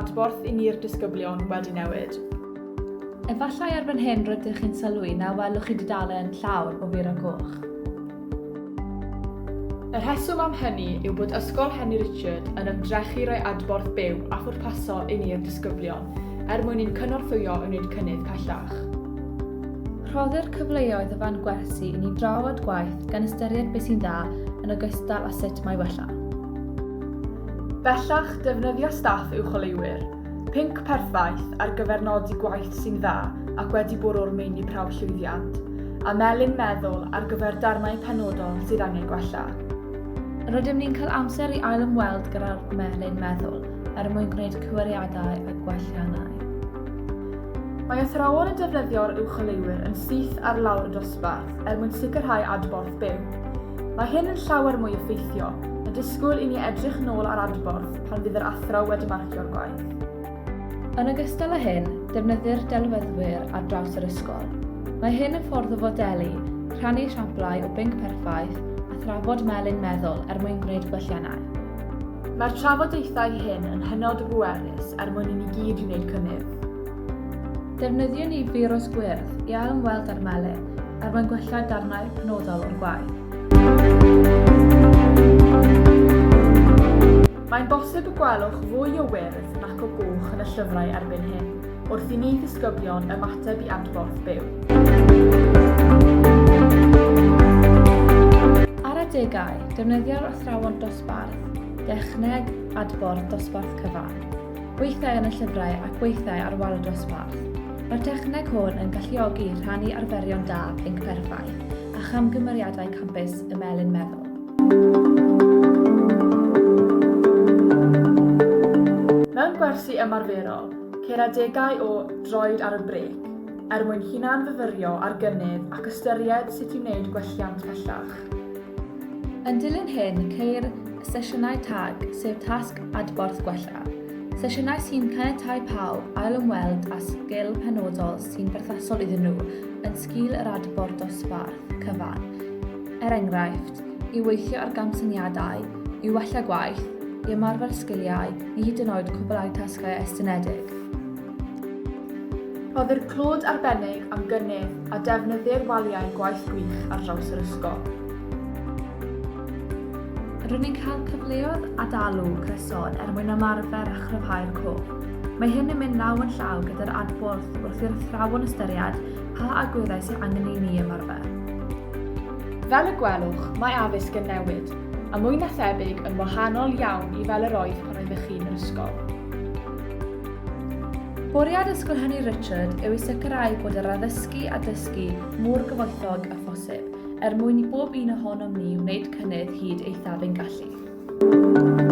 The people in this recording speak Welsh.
adborth i ni'r disgyblion wedi newid. Efallai erbyn hyn rydych chi'n sylwi na welwch chi dudalen llawr o firo coch. Y rheswm am hynny yw bod Ysgol Henry Richard yn ymdrechu rhoi adborth byw a phwrpasol i ni'r disgyblion er mwyn i'n cynorthwyo i wneud cynnydd pellach. Rhoddir cyfleoedd o fan gwersi i ni drafod gwaith gan ystyried beth sy'n dda yn ogystal â sut mae wella. Bellach, defnyddia staff uwcholeuwyr Pinc perffaith ar gyfer nodi gwaith sy'n dda ac wedi bwrw'r meini prawf llwyddiant, a melyn meddwl ar gyfer darnau penodol sydd angen gwella. Rydym ni'n cael amser i ail-ymweld gyda'r melyn meddwl er mwyn gwneud cywiriadau a gwelliannau. Mae athrawon yn defnyddio'r uwcholeuwyr yn syth ar lawr y dosbarth er mwyn sicrhau adborth byw. Mae hyn yn llawer mwy effeithiol na disgwyl i ni edrych nôl ar adborth pan fydd yr athro wedi marcio'r gwaith. Yn ogystal â hyn, defnyddir delweddwyr ar draws yr ysgol. Mae hyn yn ffordd o fodelu, rhannu esiamplau o bync perffaith a thrafod melyn meddwl er mwyn gwneud gwelliannau. Mae'r trafodaethau hyn yn hynod o bwerus er mwyn i ni gyd wneud cynnydd. Defnyddiwn ni firws gwyrdd i ail-ymweld â'r melyn er mwyn gwella darnau penodol o'r gwaith. Mae'n bosib y gwelwch fwy o wyrdd nac o goch yn y llyfrau erbyn hyn, wrth i ni ddisgyblion ymateb i adborth byw. Ar adegau, defnyddio'r athrawon dosbarth dechneg adborth dosbarth cyfan, weithiau yn y llyfrau ac weithiau ar wal y dosbarth. Mae'r techneg hwn yn galluogi rhannu arferion da pync perffaith a chamgymeriadau campus y melyn meddwl. Mewn gwersi ymarferol, ceir adegau o 'droed ar y brêc' er mwyn hunan-fyfyrio ar gynnydd ac ystyried sut i wneud gwelliant pellach. Yn dilyn hyn, ceir sesiynau tag, sef tasg adborth gwella, sesiynau sy'n caniatáu pawb ail-ymweld â sgil penodol sy'n berthnasol iddyn nhw yn sgil yr adborth dosbarth cyfan, er enghraifft, i weithio ar gamsyniadau, i wella gwaith, i ymarfer sgiliau neu hyd yn oed cwblhau tasgau estynedig. Rhoddir clod arbennig am gynnydd a defnyddir waliau gwaith gwych ar draws yr ysgol. Rydyn ni'n cael cyfleoedd adalw cyson er mwyn ymarfer a chryfhau'r cof. Mae hyn yn mynd law yn llaw gyda'r adborth wrth i'r athrawon ystyried pa agweddau sydd angen i ni ymarfer. Fel y gwelwch, mae addysg yn newid, a mwy na thebyg yn wahanol iawn i fel yr oedd pan oeddech chi'n yr ysgol. Bwriad Ysgol Henry Richard yw i sicrhau bod yr addysgu a dysgu mor gyfoethog â phosib, er mwyn i bob un ohonom ni wneud cynnydd hyd eithaf ein gallu.